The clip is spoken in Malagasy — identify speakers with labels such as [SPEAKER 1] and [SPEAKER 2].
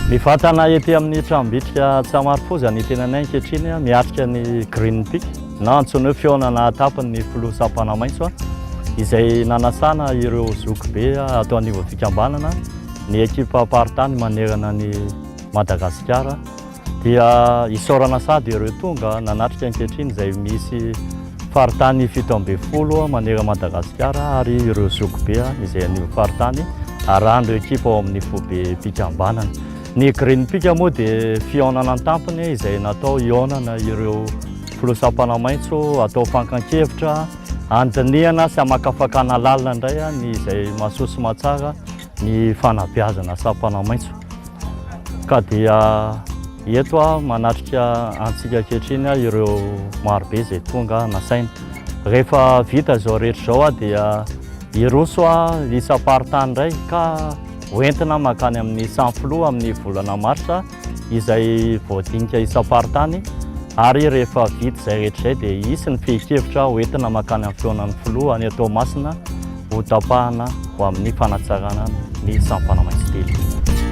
[SPEAKER 1] Mivantana ety amin'ny tranom-bitrika Tsiamarifoza ny tenanay ankehitriny miatrika ny Green Peak na antsoina hoe fihaonana an-tampony ny filoha sampana maitso izay nanasana ireo zokibe ato anivon'ny fikambanana ny ekipam-paritany manerana ny Madagasikara. Dia isaorana sady ireo tonga nanatrika ankehitriny izay misy faritany 17 manerana Madagasikara ary ireo zokibe izay anivon'ny faritany arahan'ireo ekipa ao amin'ny foibem-pikambanana. Ny Green Peak moa dia fihaonana an-tampony izay natao hihaonana ireo filoha sampana maitso atao fankan-kevitra handinihana sy hamakafakana lalina indray ny izay mahasoa sy mahatsara ny fanabeazana sampana maitso. Ka dia eto aho manatrika antsika ankehitriny ireo marobe izay tonga nasaina. Rehefa vita izao rehetra izao dia hiroso aho isam-paritany indray ka hoentina mankany amin'ny samy filoha amin'ny volana marsa izay voadinika isam-paritany ary rehefa vita izay rehetra izay dia hisy ny fehin-kevitra hoentina mankany amin'ny fihaonan'ny filoha any Toamasina. Ho tapahana ho amin'ny fanatsarana ny sampana maitso telo.